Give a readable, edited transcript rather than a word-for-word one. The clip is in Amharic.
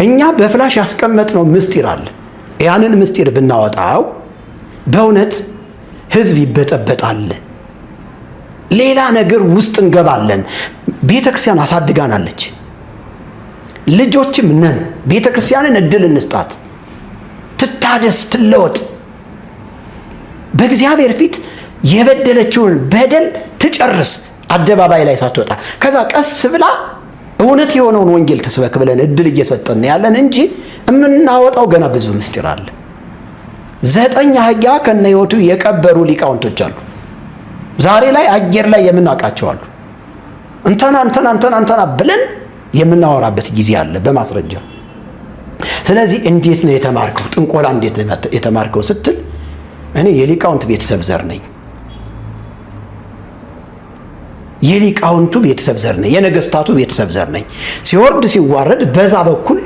እኛ በ flash ያስቀመጥነው ምስጢር አለ። ያንን ምስጢር ብናወጣው በእውነት ህዝብ ይበጠበጣል። ሌላ ነገር ውስጥ እንገባለን። ቤተ ክርስቲያን አሳድጋናለች። ልጆችም ነን። ቤተ ክርስቲያንን እድል እንስጣት፣ ትታደስ፣ ትለወጥ። በእግዚአብሔር ፊት የበደለችውን በደል ትጨርስ፣ አደባባይ ላይ ሳትወጣ። ከዛ ቀስ ብላ እውነት የሆነውን ወንጌል ትስበክ ብለን እድል እየሰጠን ያለን እንጂ የምናወጣው ገና ብዙ ምስጢር አለ። 9 አህያ ከነ ሕይወቱ የቀበሩ ሊቃውንቶች አሉ። ዛሬ ላይ አየር ላይ የምናውቃቸው አሉ። እንተና እንተና እንተና እንተና ብለን የምናወራበት ጊዜ አለ በማስረጃ። ስለዚህ እንዴት ነው የተማርከው? ጥንቆላ እንዴት ነው የተማርከው ስትል እኔ የሊቃውንት ቤተሰብ ዘር ነኝ። የሊቃውንቱ ቤተሰብ ዘር ነኝ። የነገስታቱ ቤተሰብ ዘር ነኝ። ሲወርድ ሲዋረድ በዛ በኩል